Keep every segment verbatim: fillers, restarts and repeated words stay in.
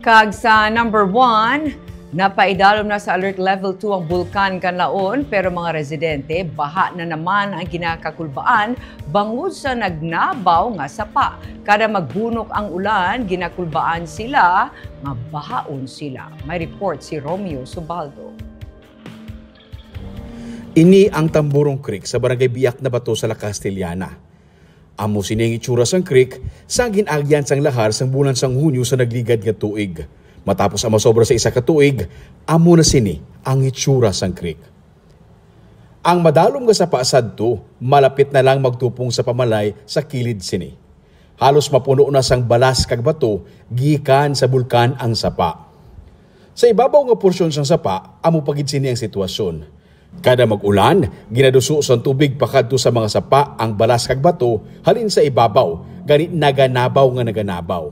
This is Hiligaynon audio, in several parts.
Kag sa number one, napaidalom na sa Alert Level two ang Bulkan Kanlaon, pero mga residente, baha na naman ang ginakakulbaan bangod sa nagnabaw nga sapa. Kada magbunok ang ulan, ginakulbaan sila nga bahaon sila. May report si Romeo Subaldo. Ini ang Tamburong Creek sa Barangay Biak na Bato sa La Castellana. Amo sini ang itsura sang creek sa gin-agyan sang lahar sang bulan sang Hunyo sa nagligad nga tuig. Matapos ang masobra sa isa ka tuig, amo na sini ang itsura sang creek. Ang madalom nga sapa sadto, malapit na lang magtupong sa pamalay sa kilid sini. Halos mapuno na sang balas kag bato gikan sa bulkan ang sapa. Sa ibabaw nga porsyon sang sapa, amo pa gid sini ang sitwasyon. Kada mag-ulan, ginaduso sang tubig pakadto sa mga sapa ang balas kag bato halin sa ibabaw, gani naganabaw nga naganabaw.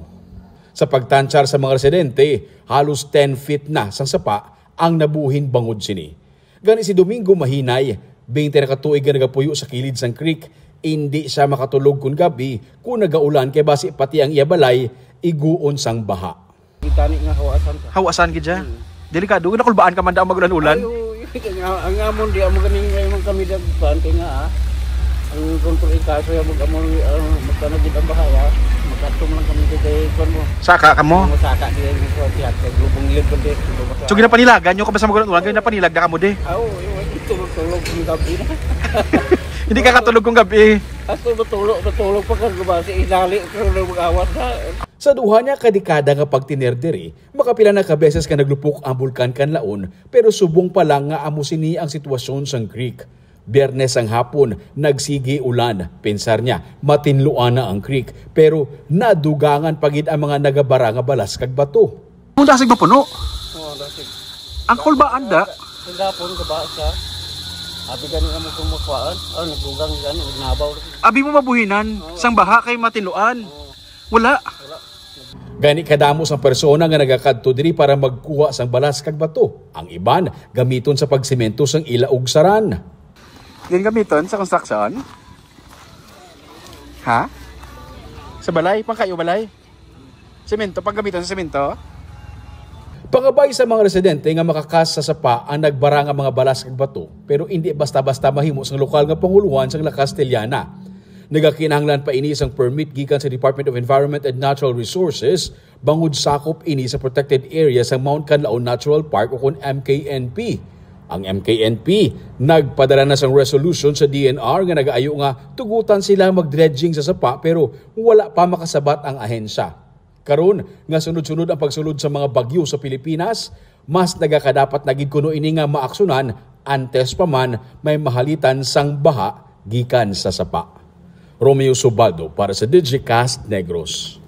Sa pagtansyar sa mga residente, halos ten feet na sang sapa ang nabuhin bangod sini. Gani si Domingo Mahinay, twenty na ka tuig nga nagapuyo sa kilid sang creek, indi siya makatulog kon gab-i kon nagaulan kay basi pati ang iya balay iguon sang baha. Gitani nga hawasan ka. Hawasan gid siya. Hmm. Delikado, nakulbaan ka man daw mag-ulan-ulan. Ay, oo, yun, ang, ang amon, di amo ganing, ay, man kami dagpan, kay nga, ah, ang kontrol ikaso, yung mag-amon, ah, magkano gid ang baha, ah, magkatom lang kami dito, eh, kwan mo. Saka ka mo? Ang masaka, di, yung sa tiyat, kay lubong yun, kundi, lubong sa So, ginapanilagan nyo kung basta mag-ulan-ulan, ginapanilag na ka mo, di? Ah, oo, yun, tulog-tulog yung gabi na. Hindi ka katulog kung gabi. Ako, matulog, matulog pa ka, lumasi, inali, tulog, mag-awas na. Sa duha niya ka dekada nga pagtiner diri, makapila na ka beses nga naglupok ang Bulkan Kanlaon, pero subong pa lang nga amo sini ang sitwasyon sang creek. Biyernes sang hapon, nagsigi ulan. Pensar niya, matinluan na ang creek, pero nadugangan pa gid ang mga nagabara nga balas kag bato. Ang dasig mapuno. Oo, dasig. Ang kulbaan da. Ang gapon, gaba siya. Abi gani nga mo kung makuhaan. Oh, nagdugang gani, nagnabaw. Abi mo mabuhinan, Oo. sang baha kay matinluan. Oo. Wala. Wala. Gani kadamo sang persona nga nagakadto diri para magkuha sang balas kag bato. Ang iban gamiton sa pagsemento sang ila ugsaran. Din gamiton sa construction? Ha? Sa balay? Pangkayo balay? Semento? Paggamiton sa semento? Pangabay sa mga residente nga makakas sa sapa ang nagbara nga mga balas kag bato, pero indi basta-basta mahimo sang lokal nga panguluhan sang La Castellana. Nagakinahanglan pa ini sang permit gikan sa Department of Environment and Natural Resources, bangod sakop ini sa protected area sang Mount Kanlaon Natural Park, o kon M K N P. Ang M K N P nagpadala na sang resolution sa D N R nga nagaayo nga tugutan sila mag-dredging sa sapa, pero wala pa makasabat ang ahensya. Karon nga sunod-sunod ang pagsulod sa mga bagyo sa Pilipinas, mas nagakadapat na gid kuno ini nga maaksyonan antes pa man may mahalitan sang baha gikan sa sapa. Romeo Subaldo para sa Digicast Negros.